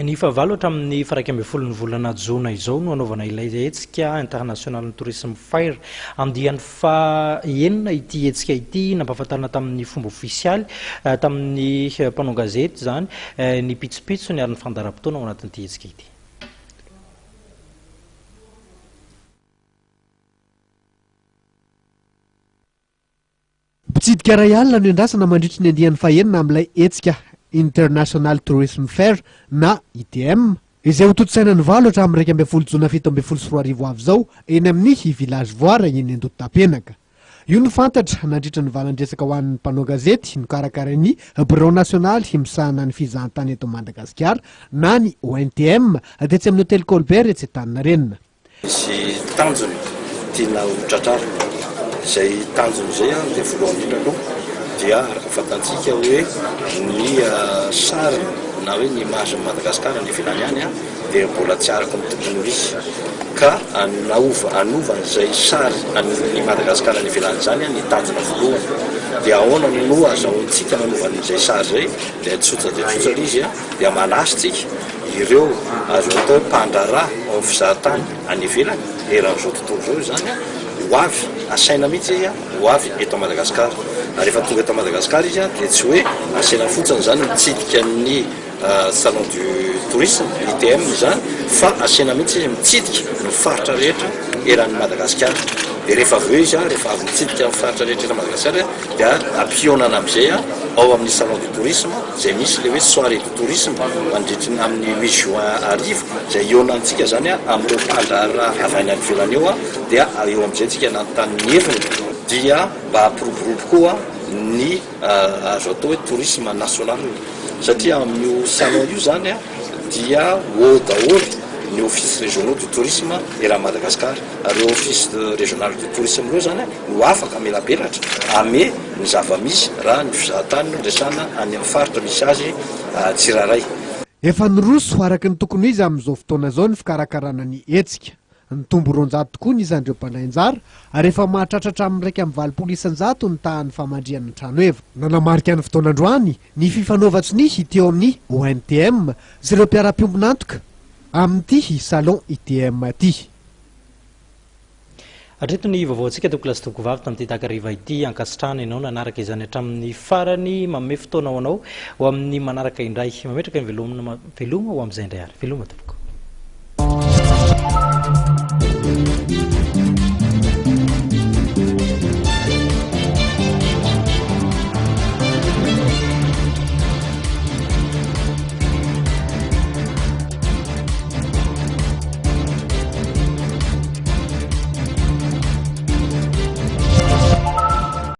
Ny fahavalo hatramin'ny faha 11 ny volana jona izao no hanaovana ilay hetsika International Tourism Fair. Andiany faha enina ity hetsika ity, nampahafantarina tamin'ny fomba ofisialy tamin'ny mpanao gazety izany ny pitsopitsony ary ny fandaharam-potoana ao anatin'ity hetsika ity. Mpitsidika 1000 no iandrasana mandritry ny andiany fahenina amin'ilay hetsika International Tourism Fair na ITM, izay hotontosaina ny 8 hatramin'ny 11 jona 2017 ho avy izao eny amin'ny Village Voara eny Andohatapenaka. Io no fantatra nandritra ny valan-dresaka ho an'ny mpanao gazety nokarakarain'ny Birao nasionaly misahana ny fizahantany eto Madagasikara na ny ONTM tetsy amin'ny Hotely Colbert etsy Antaninarenina. Misy tanjona tiana ho tratrarina. Izay tanjona izay dia voalohany indrindra aloha dia araka ny fantantsika hoe ny sariny na hoe ny image n'i Madagasikara any ivelany any dia mbola tsy araka ny tokony ho izy. Ka hanaova hanova an'izay sary an'i Madagasikara any ivelany izany ny tanjona voalohany. Dia ahoana no azahoantsika manova an'izay sary izay? Dia tsotra dia tsotra ilay izy dia manasa isika ireo azo atao hoe mpandraharaha ao amin'ny fizahantany any ivelany, eran'izao tontolo izao izany, ho avy, asaina mihitsy izy ho avy eto Madagasikara. Ary rehefa tonga eto Madagasikara izy dia tsy hoe asaina fotsiny izany mitsidika ny salon du tourisme, ITM izany, fa asaina mihitsy izy mitsidika ny faritra rehetra eran'i Madagasikara. Dia rehefa avy eo izy, rehefa avy mitsidika ny faritra rehetra eran'i Madagasikara dia ampihaonana amin'izay ao amin'ny salon du tourisme, izay misy ilay hoe soirée du tourisme mandritry ny amin'ny huit juin hariva izay hihaonantsika izany amin'ireo mpandraharaha avy any ivelany eo dia eo amin'izay tsika nanontany ny heviny dia mba hampiroborobo koa ny azo atao hoe tourisme national satria amin'io salon io izany dia ho ao daholo ny offices régionaux du tourisme eran'i Madagascar ary ireo offices régional du tourisme ireo izany no afaka hamelabelatra, hame ny zava-misy raha ny fizahantany no resahana any amin'ny faritra misy azy tsirairay. Efa niroso araka ny tokony ho izy amin'izao fotoana izao ny fikarakarana ny hetsika. Nitombo 200 tokoa ny isan'ireo mpandray anjara ary efa mahatratra hatramin'ny 81% ny tahan'ny famandrihana ny tranoheva. Nanamarika ny fotoana androany ny fifanaovan-tsonia teo amin'ny ONTM sy ireo mpiara-piombon'antoka amin'ity Salon ITM ity. Hatreto ny vaovaontsika tompokolahy sy tompokovavy tamin'ity takariva ity. Ankasitrahana ianao nanaraka izany hatramin'ny farany. Manome fotoana ho anao ho amin'ny manaraka indray. Mametraka ny veloma veloma ho amin'izay indray ary. Veloma tompoko.